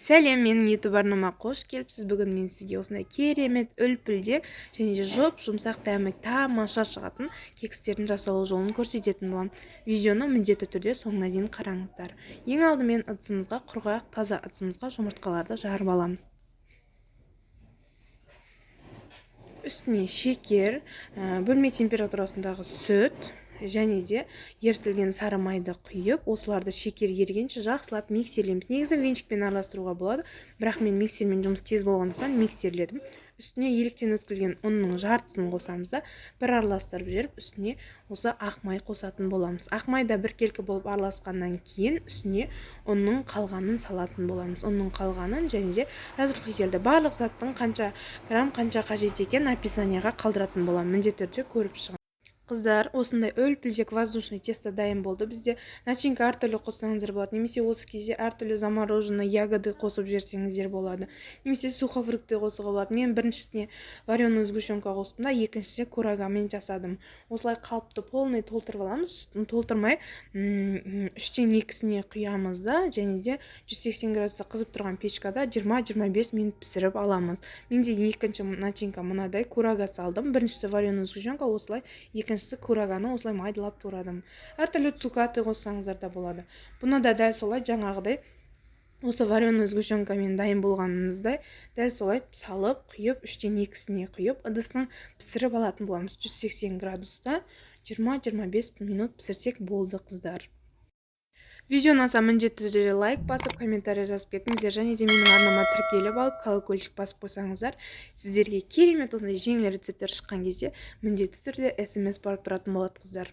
Сәлем, менің YouTube арнама қош келіпсіз. Бүгін мен сізге осындай керемет үлпілдек және де жұп-жұмсақ, дәмі тамаша шығатын кекстердің жасалу жолын көрсететін боламын. Видеоны міндетті түрде соңына дейін қараңыздар. Ең алдымен ыдысымызға, құрғақ таза ыдысымызға жұмыртқаларды жарып аламыз. Үстіне шекер, бөлме температурасындағы сүт және де ерітілген сары майды құйып, осыларды шекер ерігенше жақсылап миксерлейміз. Негізі венчикпен араластыруға болады, бірақ мен миксермен жұмыс тез болғандықтан миксерледім. Үстіне еліктен өткізілген ұнның жартысын қосамыз да, бір араластырып жіберіп, үстіне осы ақ май қосатын боламыз. Ақ май да біркелкі болып араласқаннан кейін үстіне ұнның қалғанын салатын боламыз. Ұнның қалғанын және де разрыхлительді, барлық заттың қанша грамм қанша қажет екенін описанияға қалдыратын боламын. Міндетті түрде көріп шығыңыз. Қыздар, осындай үлпілдек воздушный тесто дайын болды бізде. Начинка әртүрлі қоссаңыздар болады, немесе осы кезде әртүрлі замороженный ягоды қосып жіберсеңіздер болады, немесе сухофрукты қосуға болады. Мен біріншісіне вареную сгущенка қостым да, екіншісіне курагамен жасадым. Осылай қалыпты полный толтырып аламыз, толтырмай үштен екісіне құямыз да, және де 180 градуста қызып тұрған печкада 20-25 минут пісіріп аламыз. Менде екінші начинка мынадай курага салдым. Біріншісі вареную сгущенка, осылай екіншісі кураганы осылай майдалап турадым. Әртүрлі цукаты қоссаңыздар да болады. Бұны да дәл солай жаңағыдай осы вареный сгущенкамен дайын болғанымыздай дәл солай салып, құйып, үштен екісіне құйып, ыдысының пісіріп алатын боламыз. 180 градуста 20-25 минут пісірсек болды, қыздар. Видео ұнаса, міндетті түрде лайк басып, комментарий жазып кетіңіздер және де менің арнама тіркеліп алып, колокольчик басып қойсаңыздар, сіздерге керемет осындай жеңіл рецепттер шыққан кезде міндетті түрде СМС барып тұратын болады, қыздар.